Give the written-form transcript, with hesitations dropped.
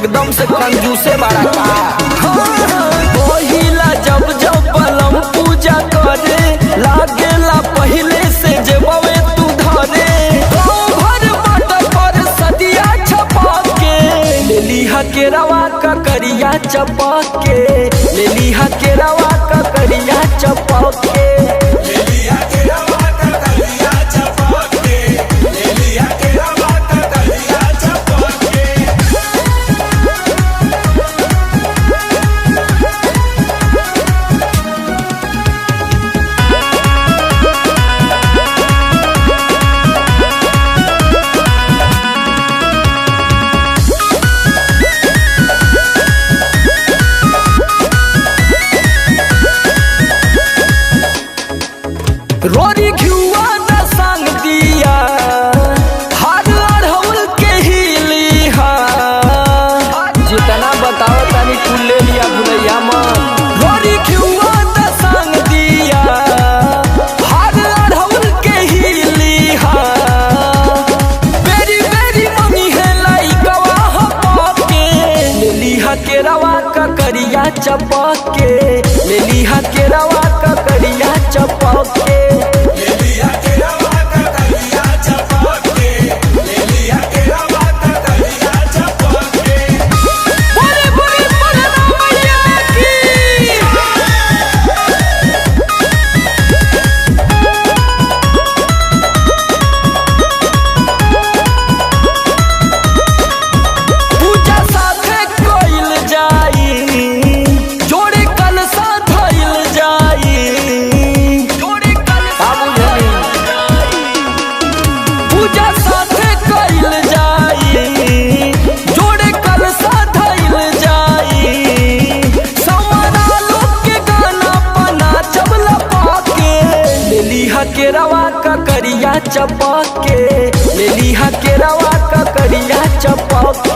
एकदम से कंजूसे बड़ा का। पहिला जब जब बलम पूजा करे लागेला पहिले से जेबवे तू धरे। गाँव भर बाट पर सदिया छपा के ले लीहा केरावा ककरिया चपा के, ले लीहा केरावा ककरिया चपा के। रोरी घिउआ न संग दिया हार अढ़उल के हिली हा। जितना बताओ तनी कुल ले लिया भुलैया माँ। रोरी घिउआ न संग दिया हार अढ़उल के हिली हा। बेरी बेरी मंगी है लइकवा पाके, ले लीहा केरावा ककरिया चपा के, ले लीहा केरावा ककरिया चपा के। बोले बोले पलना मैया की। पूजा साथे कइल जाई, जोड़े कलशा धइल जाई, जोड़े कलशा धइल जाई। पूजा साथे कइल जाई, जोड़े कलशा धइल जाई। समाना लोग के गाना बना चबला पाके, ले लीहा केरावा ककरिया चपा के, ले लीहा केरावा ककरिया चपा के।